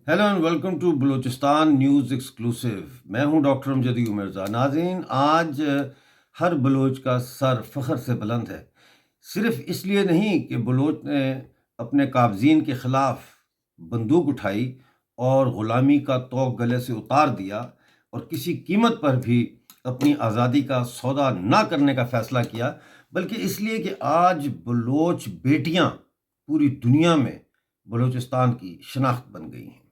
Hello and welcome to Balochistan News Exclusive. میں ہوں ڈاکٹر امجد یو مرزا۔ ناظرین، آج ہر بلوچ کا سر فخر سے بلند ہے، صرف اس لیے نہیں کہ بلوچ نے اپنے قابضین کے خلاف بندوق اٹھائی اور غلامی کا طوق گلے سے اتار دیا اور کسی قیمت پر بھی اپنی آزادی کا سودا نہ کرنے کا فیصلہ کیا، بلکہ اس لیے کہ آج بلوچ بیٹیاں پوری دنیا میں بلوچستان کی شناخت بن گئی ہیں۔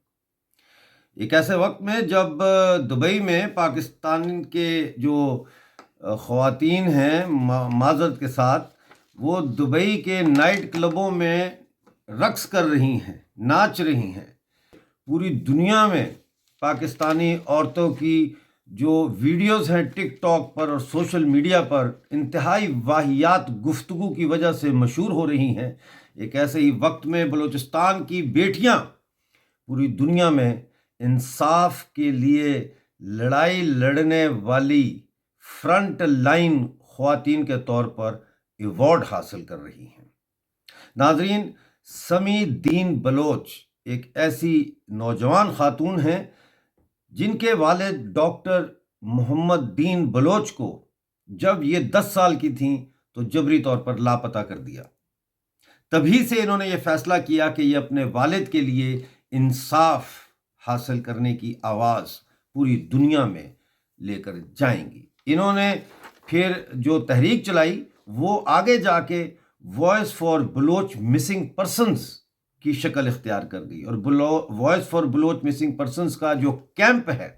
ایک ایسے وقت میں جب دبئی میں پاکستان کے جو خواتین ہیں، ما-، معذرت کے ساتھ، وہ دبئی کے نائٹ کلبوں میں رقص کر رہی ہیں، ناچ رہی ہیں، پوری دنیا میں پاکستانی عورتوں کی جو ویڈیوز ہیں ٹک ٹاک پر اور سوشل میڈیا پر انتہائی واہیات گفتگو کی وجہ سے مشہور ہو رہی ہیں، ایک ایسے ہی وقت میں بلوچستان کی بیٹیاں پوری دنیا میں انصاف کے لیے لڑائی لڑنے والی فرنٹ لائن خواتین کے طور پر ایوارڈ حاصل کر رہی ہیں۔ ناظرین، سمی دین بلوچ ایک ایسی نوجوان خاتون ہیں جن کے والد ڈاکٹر محمد دین بلوچ کو جب یہ دس سال کی تھیں تو جبری طور پر لاپتہ کر دیا۔ تبھی سے انہوں نے یہ فیصلہ کیا کہ یہ اپنے والد کے لیے انصاف حاصل کرنے کی آواز پوری دنیا میں لے کر جائیں گی۔ انہوں نے پھر جو تحریک چلائی، وہ آگے جا کے voice for Baloch missing persons کی شکل اختیار کر گئی، اور بلو-، voice for Baloch missing persons کا جو کیمپ ہے،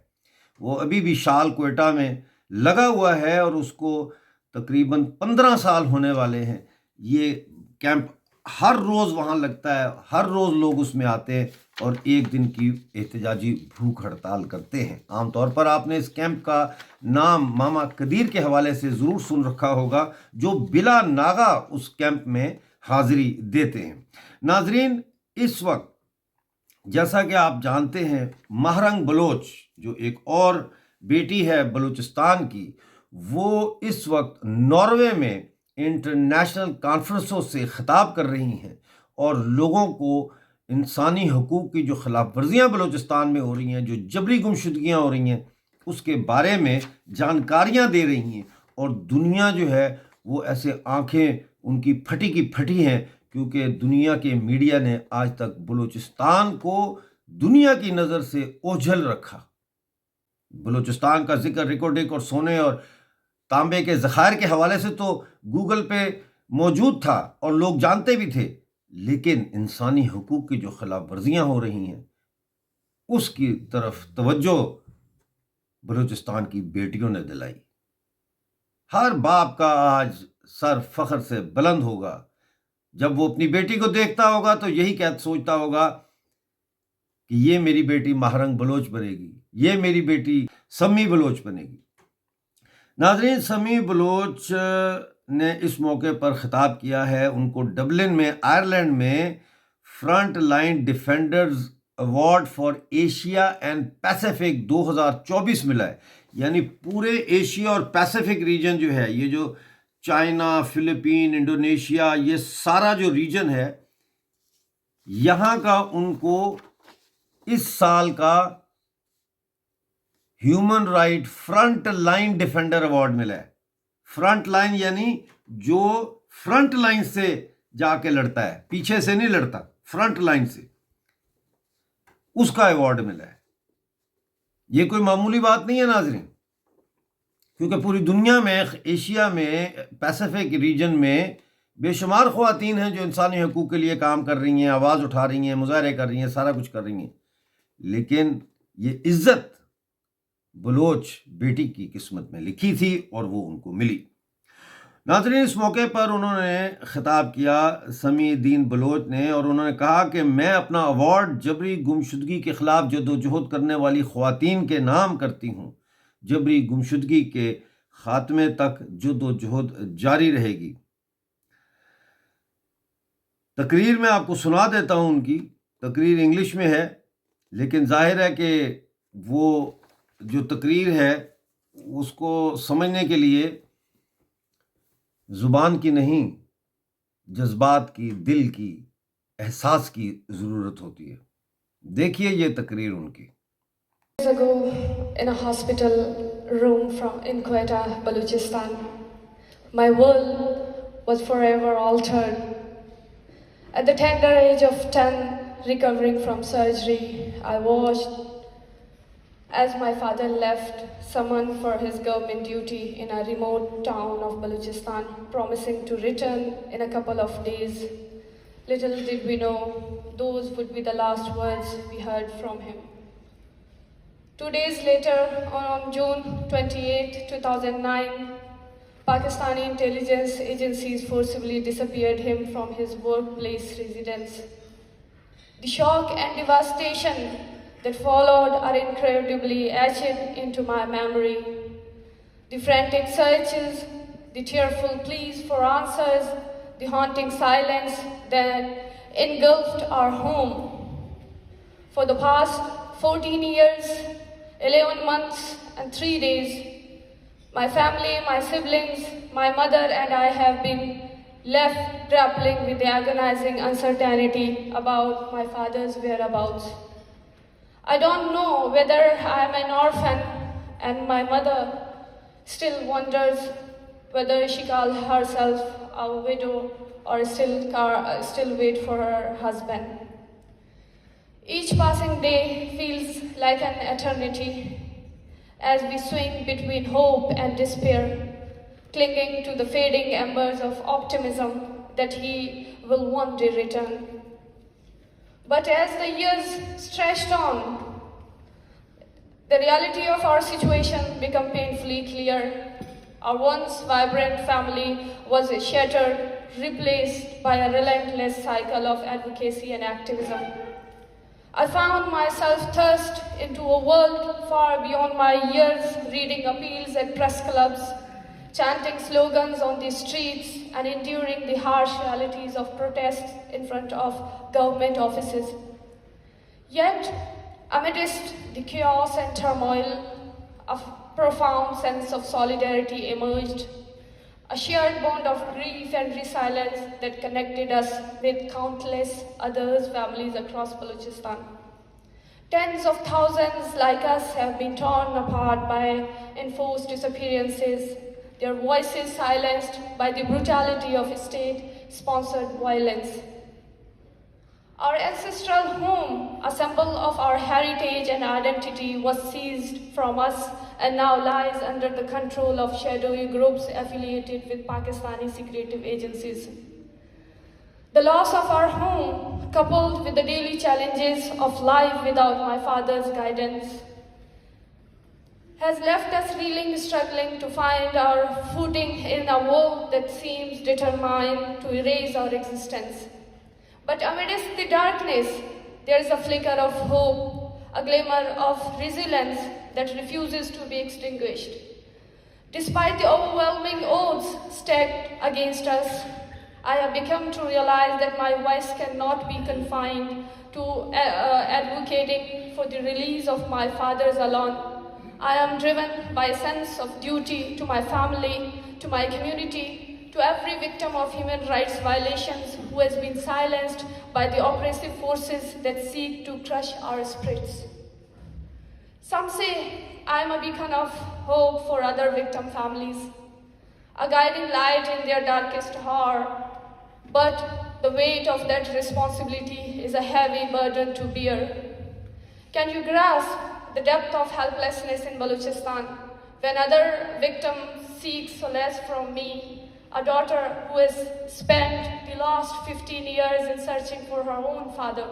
وہ ابھی بھی شال کوئٹہ میں لگا ہوا ہے، اور اس کو تقریباً پندرہ سال ہونے والے ہیں۔ یہ کیمپ ہر روز وہاں لگتا ہے، ہر روز لوگ اس میں آتے ہیں اور ایک دن کی احتجاجی بھوک ہڑتال کرتے ہیں۔ عام طور پر آپ نے اس کیمپ کا نام ماما قدیر کے حوالے سے ضرور سن رکھا ہوگا، جو بلا ناغہ اس کیمپ میں حاضری دیتے ہیں۔ ناظرین، اس وقت جیسا کہ آپ جانتے ہیں، ماہرنگ بلوچ جو ایک اور بیٹی ہے بلوچستان کی، وہ اس وقت ناروے میں انٹرنیشنل کانفرنسوں سے خطاب کر رہی ہیں اور لوگوں کو انسانی حقوق کی جو خلاف ورزیاں بلوچستان میں ہو رہی ہیں، جو جبری گمشدگیاں ہو رہی ہیں، اس کے بارے میں جانکاریاں دے رہی ہیں، اور دنیا جو ہے وہ ایسے آنکھیں ان کی پھٹی کی پھٹی ہیں، کیونکہ دنیا کے میڈیا نے آج تک بلوچستان کو دنیا کی نظر سے اوجھل رکھا۔ بلوچستان کا ذکر ریکوڈک اور سونے اور تانبے کے ذخائر کے حوالے سے تو گوگل پہ موجود تھا اور لوگ جانتے بھی تھے، لیکن انسانی حقوق کی جو خلاف ورزیاں ہو رہی ہیں، اس کی طرف توجہ بلوچستان کی بیٹیوں نے دلائی۔ ہر باپ کا آج سر فخر سے بلند ہوگا جب وہ اپنی بیٹی کو دیکھتا ہوگا تو یہی کہت سوچتا ہوگا کہ یہ میری بیٹی ماہرنگ بلوچ بنے گی، یہ میری بیٹی سمی بلوچ بنے گی۔ ناظرین، سمی بلوچ نے اس موقع پر خطاب کیا ہے۔ ان کو ڈبلن میں، آئرلینڈ میں front line defenders award for Asia and Pacific دو ہزار چوبیس ملا ہے۔ یعنی پورے ایشیا اور پیسیفک ریجن جو ہے، یہ جو چائنا، فلپین، انڈونیشیا، یہ سارا جو ریجن ہے، یہاں کا ان کو اس سال کا human right front line defender award ملا ہے۔ فرنٹ لائن یعنی جو فرنٹ لائن سے جا کے لڑتا ہے، پیچھے سے نہیں لڑتا، فرنٹ لائن سے، اس کا ایوارڈ ملا ہے۔ یہ کوئی معمولی بات نہیں ہے ناظرین، کیونکہ پوری دنیا میں، ایشیا میں، پیسیفک ریجن میں بے شمار خواتین ہیں جو انسانی حقوق کے لیے کام کر رہی ہیں، آواز اٹھا رہی ہیں، مظاہرے کر رہی ہیں، سارا کچھ کر رہی ہیں، لیکن یہ عزت بلوچ بیٹی کی قسمت میں لکھی تھی اور وہ ان کو ملی۔ ناظرین، اس موقع پر انہوں نے خطاب کیا سمی دین بلوچ نے، اور انہوں نے کہا کہ میں اپنا ایوارڈ جبری گمشدگی کے خلاف جدوجہد کرنے والی خواتین کے نام کرتی ہوں۔ جبری گمشدگی کے خاتمے تک جدوجہد جاری رہے گی۔ تقریر میں آپ کو سنا دیتا ہوں ان کی۔ تقریر انگلش میں ہے، لیکن ظاہر ہے کہ وہ جو تقریر ہے، اس کو سمجھنے کے لیے زبان کی نہیں، جذبات کی، دل کی، احساس کی ضرورت ہوتی ہے۔ دیکھیے یہ تقریر ان کی۔ Years ago, in a hospital room from in Quetta, Balochistan, my world was forever altered. At the tender age of ten, recovering from surgery, I watched as my father left, summoned for his government duty in a remote town of Balochistan, promising to return in a couple of days. Little did we know, those would be the last words we heard from him. Two days later, on June twenty-eighth, two thousand nine, Pakistani intelligence agencies forcibly disappeared him from his workplace residence. The shock and devastation that followed are incredibly etched into my memory. The frantic searches, the tearful pleas for answers, the haunting silence that engulfed our home. For the past fourteen years, eleven months, and three days, my family, my siblings, my mother, and I have been left grappling with the agonizing uncertainty about my father's whereabouts. I don't know whether I am an orphan and my mother still wonders whether she call herself a widow or still car, still wait for her husband. Each passing day feels like an eternity as we swing between hope and despair, clinging to the fading embers of optimism that he will one day return. But as the years stretched on, the reality of our situation became painfully clear. Our once vibrant family was shattered, replaced by a relentless cycle of advocacy and activism. I found myself thrust into a world far beyond my years, reading appeals at press clubs, chanting slogans on the streets, and enduring the harsh realities of protests in front of government offices. Yet, amidst the chaos and turmoil, a profound sense of solidarity emerged, a shared bond of grief and resilience that connected us with countless others' families across Balochistan. Tens of thousands like us have been torn apart by enforced disappearances, their voices silenced by the brutality of state-sponsored violence. Our ancestral home, a symbol of our heritage and identity, was seized from us and now lies under the control of shadowy groups affiliated with Pakistani secretive agencies. The loss of our home, coupled with the daily challenges of life without my father's guidance, has left us reeling, struggling to find our footing in a world that seems determined to erase our existence. But amidst the darkness, there is a flicker of hope, a glimmer of resilience that refuses to be extinguished. Despite the overwhelming odds stacked against us, I have become to realize that my voice cannot be confined to uh, uh, advocating for the release of my fathers alone. I am driven by a sense of duty to my family, to my community, to every victim of human rights violations who has been silenced by the oppressive forces that seek to crush our spirits. Some say I am a beacon of hope for other victim families, a guiding light in their darkest hour, but the weight of that responsibility is a heavy burden to bear. Can you grasp the depth of helplessness in Balochistan when other victims seek solace from me, a daughter who has spent the last fifteen years in searching for her own father?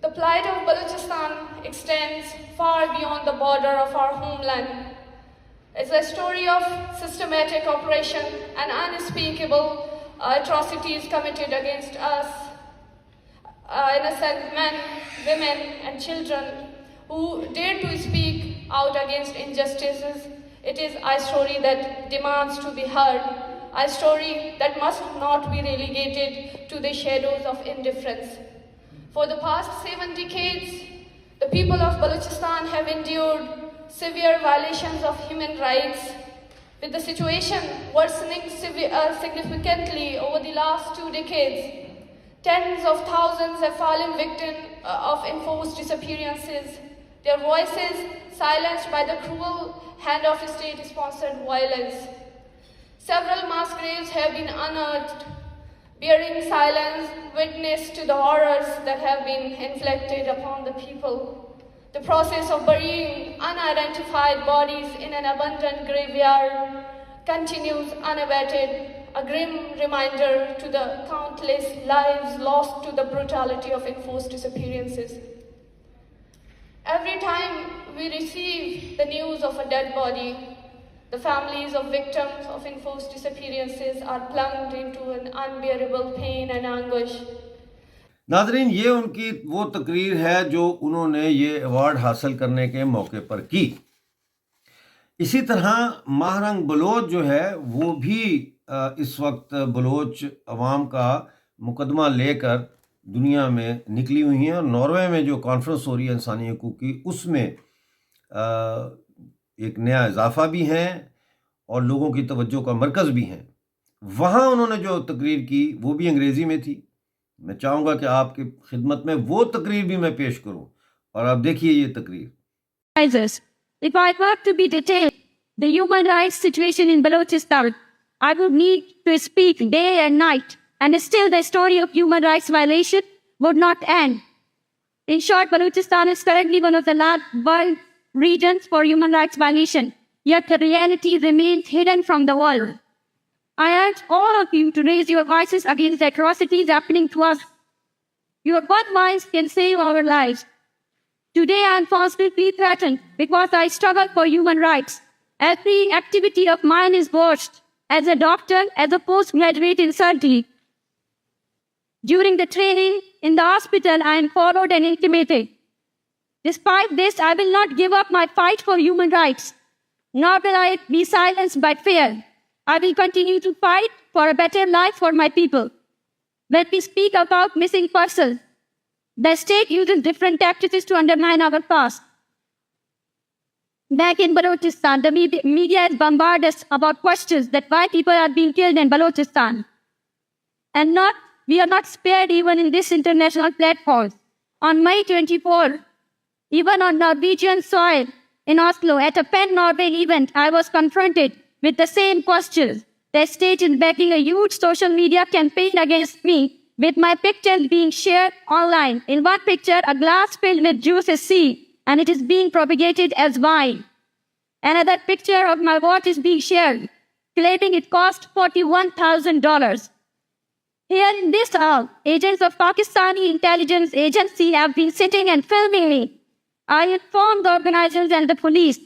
The plight of Balochistan extends far beyond the border of our homeland. It's a story of systematic oppression and unspeakable atrocities committed against us, uh, innocent men, women, and children who dare to speak out against injustices. It is a story that demands to be heard, a story that must not be relegated to the shadows of indifference. For the past seven decades, the people of Balochistan have endured severe violations of human rights, with the situation worsening sevi- uh, significantly over the last two decades. Tens of thousands have fallen victim, uh, of enforced disappearances, their voices silenced by the cruel hand of state-sponsored violence. Several mass graves have been unearthed, bearing silence witness to the horrors that have been inflicted upon the people. The process of burying unidentified bodies in an abandoned graveyard continues unabated, a grim reminder to the countless lives lost to the brutality of enforced disappearances. Every time we receive the news of a dead body, the families of victims of enforced disappearances are plunged into an unbearable pain and anguish. ناظرین، یہ ان کی وہ تقریر ہے جو انہوں نے یہ ایوارڈ حاصل کرنے کے موقع پر کی۔ اسی طرح ماہ رنگ بلوچ جو ہے، وہ بھی، آ، اس وقت بلوچ عوام کا مقدمہ لے کر دنیا میں نکلی ہوئی ہیں، اور ناروے میں جو کانفرنس ہو رہی ہے انسانی حقوق کی، اس میں، آ، ایک نیا اضافہ بھی ہیں اور لوگوں کی توجہ کا مرکز بھی ہیں۔ وہاں انہوں نے جو تقریر کی، وہ بھی انگریزی میں تھی۔ میں چاہوں گا کہ آپ کی خدمت میں وہ تقریر بھی میں پیش کروں، اور آپ دیکھیے یہ تقریر۔ If I were to be detailed the human rights situation in Balochistan, I would need to speak day and night, and still the story of human rights violation would not end. In short, Balochistan is currently one of the last world regions for human rights violation, yet the reality remains hidden from the world. I urge all of you to raise your voices against the atrocities happening to us. Your one voice can save our lives. Today I am constantly threatened because I struggle for human rights. Every activity of mine is watched. As a doctor, as a postgraduate in surgery, during the training in the hospital, I am followed and intimidated. Despite this, I will not give up my fight for human rights, nor will I be silenced by fear. I will continue to fight for a better life for my people. When we speak about missing persons, the state uses different tactics to undermine our past. Back in Balochistan, the me- media is bombarded about questions that why people are being killed in Balochistan. And not, we are not spared even in this international platform. On May twenty-four, even on Norwegian soil in Oslo, at a Pan Norway event, I was confronted with the same questions. The state is backing a huge social media campaign against me, with my pictures being shared online. In one picture, a glass filled with juice is seen, and it is being propagated as wine. Another picture of my watch is being shared, claiming it cost forty-one thousand dollars. Here in this hall, agents of Pakistani intelligence agency have been sitting and filming me. I informed the organizers and the police.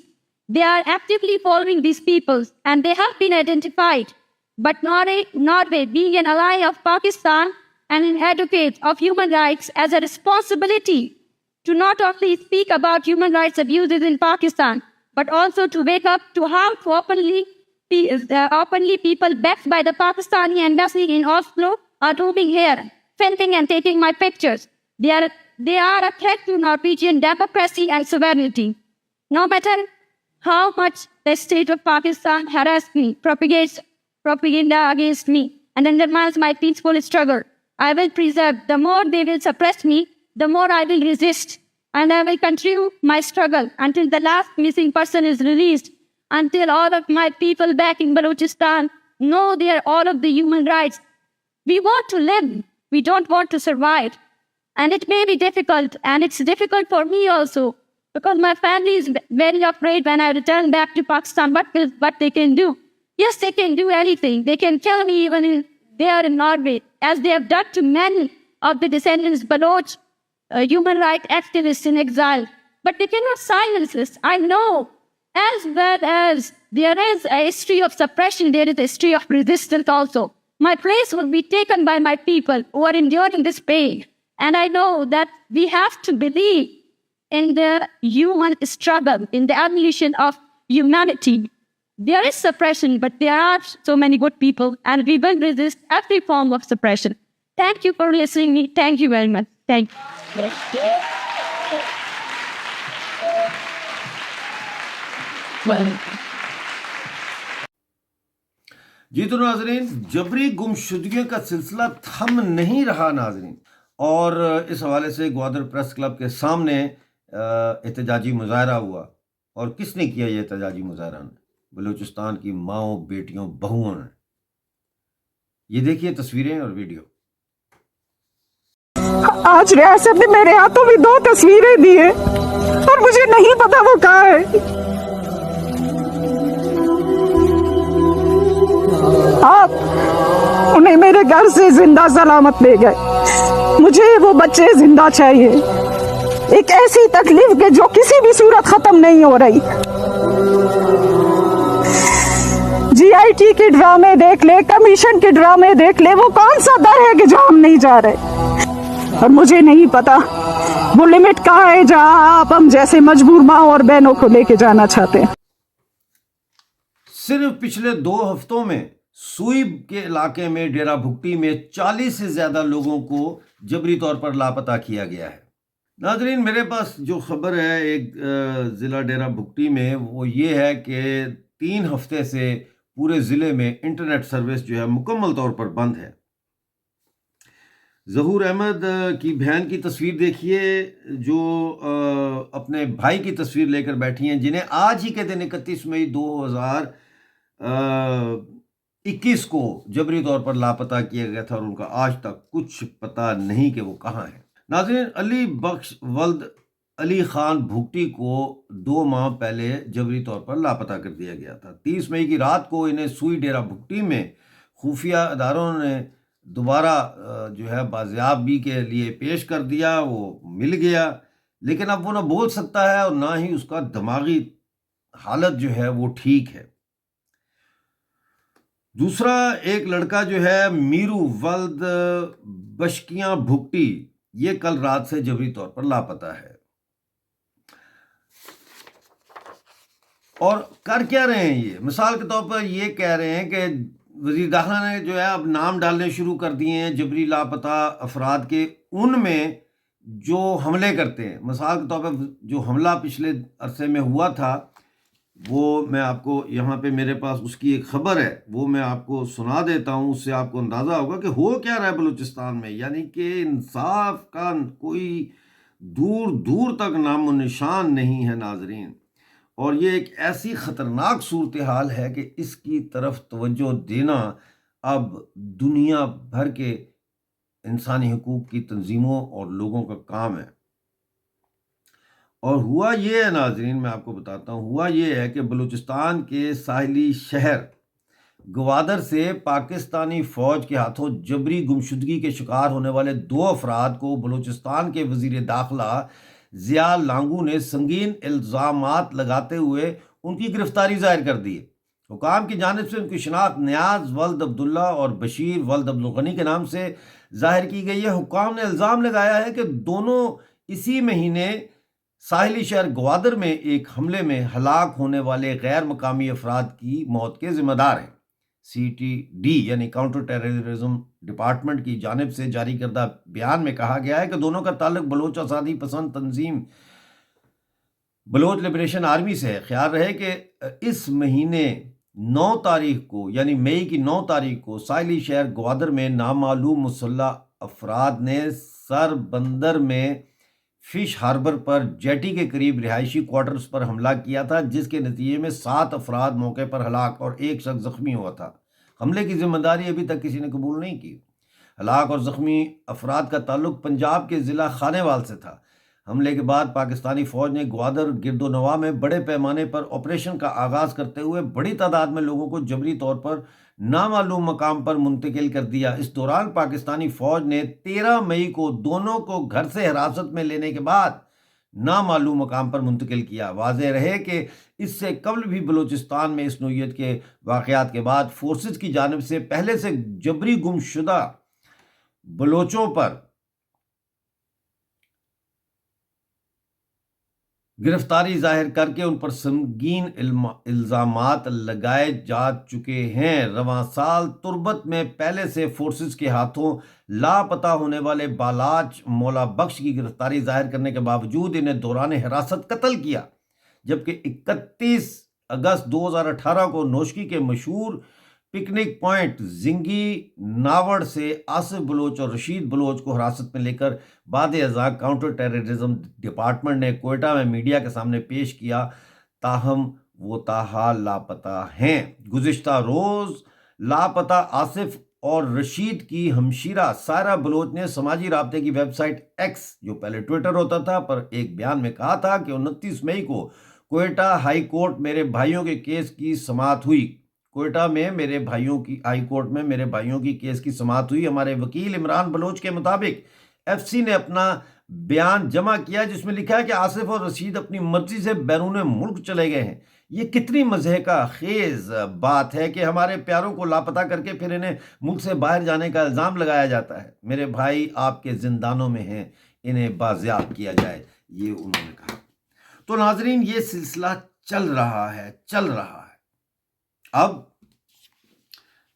They are actively following these people, and they have been identified. But Norway, Norway, being an ally of Pakistan and an advocate of human rights, has a responsibility to not only speak about human rights abuses in Pakistan, but also to wake up to how openly, pe- uh, openly people backed by the Pakistani embassy in Oslo are roaming here, filming and taking my pictures. They are, they are a threat to Norwegian democracy and sovereignty. No matter how much the state of Pakistan harassed me, propagates propaganda against me, and undermines my peaceful struggle, I will preserve. The more they will suppress me, the more I will resist. And I will continue my struggle until the last missing person is released, until all of my people back in Balochistan know their all of the human rights. We want to live. We don't want to survive. And it may be difficult, and it's difficult for me also, because my family is ve- very afraid when I return back to Pakistan. What will, what they can do? Yes, they can do anything. They can kill me even in, there in Norway, as they have done to many of the descendants Baloch, uh, human rights activists in exile. But they cannot silence this. I know, as well as there is a history of suppression, there is a history of resistance also. My place will be taken by my people who are enduring this pain. And I know that we have to believe in the human struggle, in the evolution of humanity. There is suppression, but there are so many good people, and we will resist every form of suppression. Thank you for listening me. Thank you very much. Thank you. جی تو ناظرین، جبری گمشدگیوں کا سلسلہ تھم نہیں رہا ناظرین، اور اس حوالے سے گوادر پریس کلب کے سامنے، آ، احتجاجی مظاہرہ ہوا۔ اور کس نے کیا یہ احتجاجی مظاہرہ؟ نے بلوچستان کی ماؤں، بیٹیوں، بہوؤں نے۔ یہ دیکھیے تصویریں اور ویڈیو۔ آج ریاست نے میرے ہاتھوں میں دو تصویریں دی ہیں اور مجھے نہیں پتا وہ کہاں ہے۔ آپ انہیں میرے گھر سے زندہ سلامت لے گئے۔ مجھے وہ بچے زندہ چاہیے۔ ایک ایسی تکلیف کہ جو کسی بھی صورت ختم نہیں ہو رہی۔ جی آئی ٹی کے ڈرامے دیکھ لے، کمیشن کے ڈرامے دیکھ لے، وہ کون سا در ہے کہ جہاں ہم نہیں جا رہے؟ اور مجھے نہیں پتا وہ لمٹ کہاں ہے جہاں آپ ہم جیسے مجبور ماں اور بہنوں کو لے کے جانا چاہتے ہیں۔ صرف پچھلے دو ہفتوں میں سوئی کے علاقے میں ڈیرہ بھگٹی میں چالیس سے زیادہ لوگوں کو جبری طور پر لاپتہ کیا گیا ہے۔ ناظرین، میرے پاس جو خبر ہے ایک، آ، ضلع ڈیرہ بھگٹی میں، وہ یہ ہے کہ تین ہفتے سے پورے ضلع میں انٹرنیٹ سروس جو ہے مکمل طور پر بند ہے۔ ظہور احمد، آ، کی بہن کی تصویر دیکھیے، جو، آ، اپنے بھائی کی تصویر لے کر بیٹھی ہیں، جنہیں آج ہی کے دن اکتیس مئی دو ہزار، آ، اکیس کو جبری طور پر لاپتہ کیا گیا تھا اور ان کا آج تک کچھ پتہ نہیں کہ وہ کہاں ہیں۔ ناظرین، علی بخش ولد علی خان بھگٹی کو دو ماہ پہلے جبری طور پر لاپتہ کر دیا گیا تھا۔ تیس مئی کی رات کو انہیں سوئی ڈیرہ بھگٹی میں خفیہ اداروں نے دوبارہ، آ، جو ہے بازیابی کے لیے پیش کر دیا، وہ مل گیا، لیکن اب وہ نہ بول سکتا ہے اور نہ ہی اس کا دماغی حالت جو ہے وہ ٹھیک ہے۔ دوسرا ایک لڑکا جو ہے میرو ولد بشکیاں بھگٹی، یہ کل رات سے جبری طور پر لاپتہ ہے۔ اور کر کیا رہے ہیں یہ؟ مثال کے طور پر یہ کہہ رہے ہیں کہ وزیر داخلہ نے جو ہے اب نام ڈالنے شروع کر دیے ہیں جبری لاپتہ افراد کے، ان میں جو حملے کرتے ہیں۔ مثال کے طور پر جو حملہ پچھلے عرصے میں ہوا تھا، وہ میں آپ کو، یہاں پہ میرے پاس اس کی ایک خبر ہے، وہ میں آپ کو سنا دیتا ہوں، اس سے آپ کو اندازہ ہوگا کہ ہو کیا رہا ہے بلوچستان میں۔ یعنی کہ انصاف کا کوئی دور دور تک نام و نشان نہیں ہے ناظرین، اور یہ ایک ایسی خطرناک صورتحال ہے کہ اس کی طرف توجہ دینا اب دنیا بھر کے انسانی حقوق کی تنظیموں اور لوگوں کا کام ہے۔ اور ہوا یہ ہے ناظرین، میں آپ کو بتاتا ہوں، ہوا یہ ہے کہ بلوچستان کے ساحلی شہر گوادر سے پاکستانی فوج کے ہاتھوں جبری گمشدگی کے شکار ہونے والے دو افراد کو بلوچستان کے وزیر داخلہ ضیاء لانگو نے سنگین الزامات لگاتے ہوئے ان کی گرفتاری ظاہر کر دی ہے۔ حکام کی جانب سے ان کی شناخت نیاز ولد عبداللہ اور بشیر ولد عبدالغنی کے نام سے ظاہر کی گئی ہے۔ حکام نے الزام لگایا ہے کہ دونوں اسی مہینے ساحلی شہر گوادر میں ایک حملے میں ہلاک ہونے والے غیر مقامی افراد کی موت کے ذمہ دار ہیں۔ سی ٹی ڈی یعنی کاؤنٹر ٹیررزم ڈپارٹمنٹ کی جانب سے جاری کردہ بیان میں کہا گیا ہے کہ دونوں کا تعلق بلوچ آزادی پسند تنظیم بلوچ لبریشن آرمی سے ہے۔ خیال رہے کہ اس مہینے نو تاریخ کو، یعنی مئی کی نو تاریخ کو ساحلی شہر گوادر میں نامعلوم مسلح افراد نے سر بندر میں فش ہاربر پر جیٹی کے قریب رہائشی کوارٹرز پر حملہ کیا تھا، جس کے نتیجے میں سات افراد موقع پر ہلاک اور ایک شخص زخمی ہوا تھا۔ حملے کی ذمہ داری ابھی تک کسی نے قبول نہیں کی۔ ہلاک اور زخمی افراد کا تعلق پنجاب کے ضلع خانیوال سے تھا۔ حملے کے بعد پاکستانی فوج نے گوادر گرد و نواح میں بڑے پیمانے پر آپریشن کا آغاز کرتے ہوئے بڑی تعداد میں لوگوں کو جبری طور پر نامعلوم مقام پر منتقل کر دیا۔ اس دوران پاکستانی فوج نے تیرہ مئی کو دونوں کو گھر سے حراست میں لینے کے بعد نامعلوم مقام پر منتقل کیا۔ واضح رہے کہ اس سے قبل بھی بلوچستان میں اس نوعیت کے واقعات کے بعد فورسز کی جانب سے پہلے سے جبری گمشدہ بلوچوں پر گرفتاری ظاہر کر کے ان پر سنگین الما-، الزامات لگائے جا چکے ہیں۔ رواں سال تربت میں پہلے سے فورسز کے ہاتھوں لاپتہ ہونے والے بالاچ مولا بخش کی گرفتاری ظاہر کرنے کے باوجود انہیں دوران حراست قتل کیا، جبکہ اکتیس اگست دو ہزار اٹھارہ کو نوشکی کے مشہور پکنک پوائنٹ زنگی ناوڑ سے آصف بلوچ اور رشید بلوچ کو حراست میں لے کر بعد ازاں کاؤنٹر ٹیررزم ڈپارٹمنٹ نے کوئٹہ میں میڈیا کے سامنے پیش کیا، تاہم وہ تاحال لاپتہ ہیں۔ گزشتہ روز لاپتہ آصف اور رشید کی ہمشیرہ سائرہ بلوچ نے سماجی رابطے کی ویب سائٹ ایکس، جو پہلے ٹویٹر ہوتا تھا، پر ایک بیان میں کہا تھا کہ انتیس مئی کو کوئٹہ ہائی کورٹ میرے بھائیوں کے کیس کی سماعت ہوئی۔ کوئٹہ میں میرے بھائیوں کی، ہائی کورٹ میں میرے بھائیوں کی کیس کی سماعت ہوئی۔ ہمارے وکیل عمران بلوچ کے مطابق ایف سی نے اپنا بیان جمع کیا، جس میں لکھا ہے کہ آصف اور رشید اپنی مرضی سے بیرون ملک چلے گئے ہیں۔ یہ کتنی مضحکہ خیز بات ہے کہ ہمارے پیاروں کو لاپتہ کر کے پھر انہیں ملک سے باہر جانے کا الزام لگایا جاتا ہے۔ میرے بھائی، آپ کے زندانوں میں ہیں، انہیں بازیاب کیا جائے، یہ انہوں نے کہا۔ تو ناظرین، یہ سلسلہ چل رہا ہے، چل رہا ہے۔ اب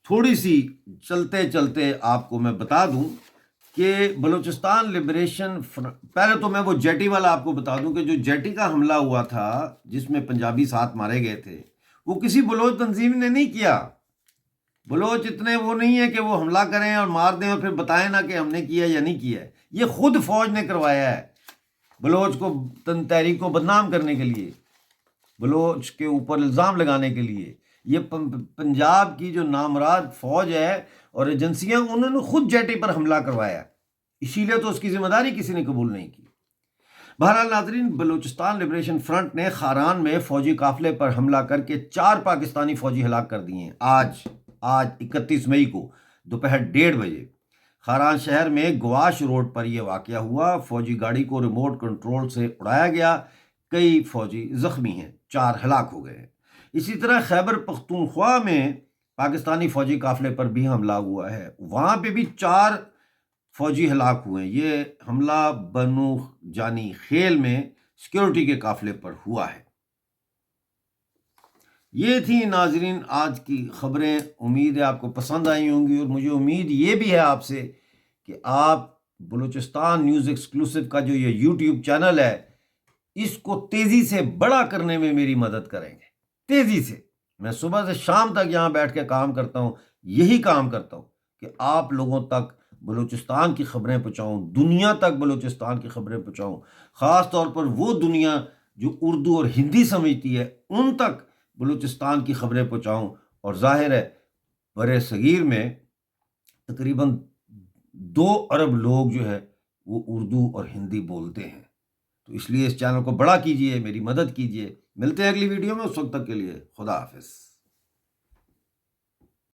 تھوڑی سی چلتے چلتے آپ کو میں بتا دوں کہ بلوچستان لبریشن فرنٹ، پہلے تو میں وہ جیٹی والا آپ کو بتا دوں کہ جو جیٹی کا حملہ ہوا تھا، جس میں پنجابی سات مارے گئے تھے، وہ کسی بلوچ تنظیم نے نہیں کیا۔ بلوچ اتنے وہ نہیں ہے کہ وہ حملہ کریں اور مار دیں اور پھر بتائیں نا کہ ہم نے کیا یا نہیں کیا ہے۔ یہ خود فوج نے کروایا ہے بلوچ کو، تن-، تحریک کو بدنام کرنے کے لیے، بلوچ کے اوپر الزام لگانے کے لیے۔ یہ پن-، پنجاب کی جو نامراد فوج ہے اور ایجنسیاں، انہوں نے خود جیٹی پر حملہ کروایا ہے، اسی لیے تو اس کی ذمہ داری کسی نے قبول نہیں کی۔ بہرحال ناظرین، بلوچستان لبریشن فرنٹ نے خاران میں فوجی قافلے پر حملہ کر کے چار پاکستانی فوجی ہلاک کر دیے ہیں۔ آج، آج اکتیس مئی کو دوپہر ڈیڑھ بجے خاران شہر میں گواش روڈ پر یہ واقعہ ہوا۔ فوجی گاڑی کو ریموٹ کنٹرول سے اڑایا گیا، کئی فوجی زخمی ہیں، چار ہلاک ہو گئے ہیں۔ اسی طرح خیبر پختونخوا میں پاکستانی فوجی قافلے پر بھی حملہ ہوا ہے، وہاں پہ بھی چار فوجی ہلاک ہوئے ہیں۔ یہ حملہ بنو جانی خیل میں سیکیورٹی کے قافلے پر ہوا ہے۔ یہ تھی ناظرین آج کی خبریں، امید ہے آپ کو پسند آئی ہوں گی، اور مجھے امید یہ بھی ہے آپ سے کہ آپ بلوچستان نیوز ایکسکلوسیو کا جو یہ یوٹیوب چینل ہے، اس کو تیزی سے بڑا کرنے میں میری مدد کریں گے، تیزی سے۔ میں صبح سے شام تک یہاں بیٹھ کے کام کرتا ہوں، یہی کام کرتا ہوں کہ آپ لوگوں تک بلوچستان کی خبریں پہنچاؤں، دنیا تک بلوچستان کی خبریں پہنچاؤں، خاص طور پر وہ دنیا جو اردو اور ہندی سمجھتی ہے، ان تک بلوچستان کی خبریں پہنچاؤں۔ اور ظاہر ہے، برصغیر میں تقریباً دو ارب لوگ جو ہے، وہ اردو اور ہندی بولتے ہیں۔ تو اس لیے اس چینل کو بڑا کیجیے، میری مدد کیجیے۔ ملتے ہیں اگلی ویڈیو میں، اس وقت تک کے لیے خدا حافظ۔